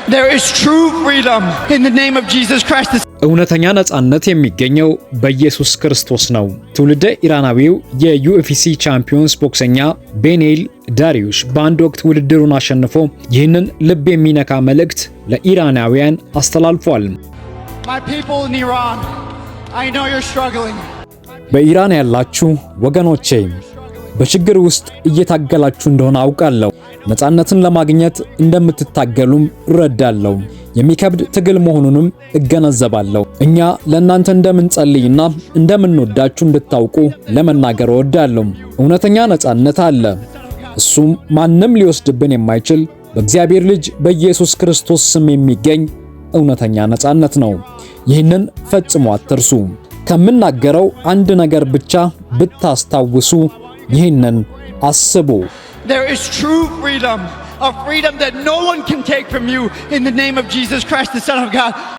There is true freedom in the name of Jesus Christ, the እውነተኛ ነጻነት የሚገኘው በኢየሱስ ክርስቶስ ነው። ትውልደ ኢራናዊው የ UFC champions ቦክሰኛ ቤኔል ዳሪዩሽ በአንድ ወቅት ውድድሩን አሸንፎ ይህንን ልብ የሚነካ መልእክት ለኢራናውያን አስተላልፏል። My people in Iran, I know you're struggling. በኢራን ያላችሁ ወገኖቼ፣ በችግር ውስጥ እየታገላችሁ እንደሆነ አውቃለሁ። ነጻነትን ለማግኘት እንደምትታገሉም እረዳለሁ። የሚከብድ ትግል መሆኑንም እገነዘባለሁ። እኛ ለእናንተ እንደምንጸልይና እንደምንወዳችሁ እንድታውቁ ለመናገር እወዳለሁ። እውነተኛ ነጻነት አለ። እሱም ማንም ሊወስድብን የማይችል በእግዚአብሔር ልጅ በኢየሱስ ክርስቶስ ስም የሚገኝ እውነተኛ ነጻነት ነው። ይህንን ፈጽሞ አትርሱ። ከምናገረው አንድ ነገር ብቻ ብታስታውሱ ይህንን አስቡ። There is true freedom, a freedom that no one can take from you in the name of Jesus Christ, the Son of God.